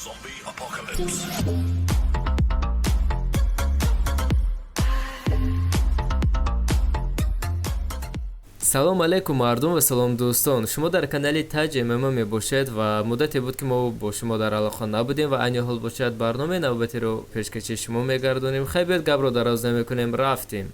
Zombie apocalypse. Салом алейкум, мардум, ва салом, дӯстон! Шумо дар канали Таҷ ММА мебошед ва муддате буд, ки мо бо шумо дар алоқа набудем ва айни ҳол бошад, барномаи навбатиро пешкаши шумо мегардонем. Хай, биёд, гапро дароз намекунем, рафтем.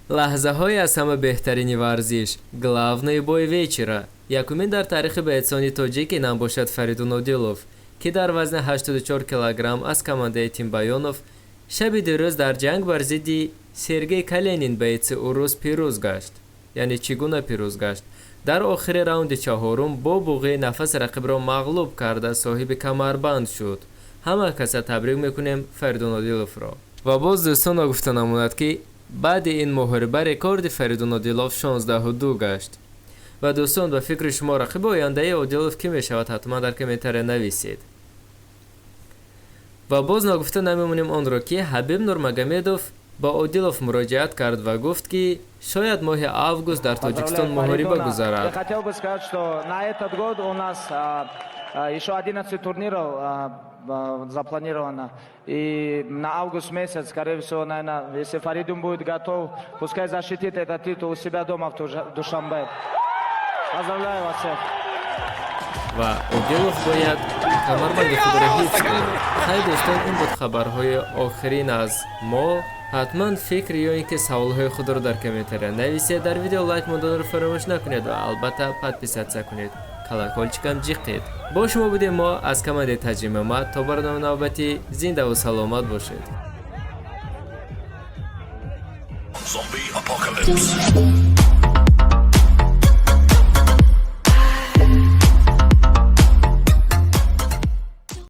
Лаҳзаҳои аз ҳама беҳтарини варзиш, главный бой вечера. Якумин дар таърихи боецони тоҷик инам бошад Фаридун Одилов, ки дар вазни 84 килограмм аз командаи Тимбаёнов шаби дирӯз дар ҷанг бар зидди Сергей Каленин, боеци урус, пирӯз гашт. Яъне чӣ гуна пирӯз гашт? Дар охири раунди чаҳорум бо буғии нафас рақибро мағлуб карда, соҳиби камарбанд шуд. Ҳама каса табрик мекунем Фаридун Одиловро. Ва боз, дӯстон, нагуфта намонад, ки баъди ин муҳориба рекорди Фаридун Одилов 16-2 гашт. Ва, дӯстон, ба фикри шумо, рақиби ояндаи Одилов кӣ мешавад? Ҳатман дар комментария нависед. Ва боз нагуфта намемонем онро, ки Ҳабиб Нурмагомедов ба Одилов муроҷиат кард ва гуфт, ки шояд моҳи август дар Тоҷикистон муҳориба гузарад. Я хотел бы сказать, что на этот год у нас еще 11 турниров запланировано. И на август месяц, скорее всего, наверное, если Фаридун будет готов, пускай защитит этот титул у себя дома в Душанбе. Поздравляю вас всех. Ва Одилов бояд камарбанди худро ҳифз кунад. Хай, дӯстон, ин буд хабарҳои охирин аз мо. Ҳатман фикр ё ин ки саволҳои худро дар комментария нависед, дар видео лайк монданро фаромӯш накунед ва албатта подписаться кунед, колокольчикам ҷиқед. Бо шумо будем мо аз командаи Таҷ ММА. То барномаи навбатӣ зиндаву саломат бошед. Zombie apocalypse.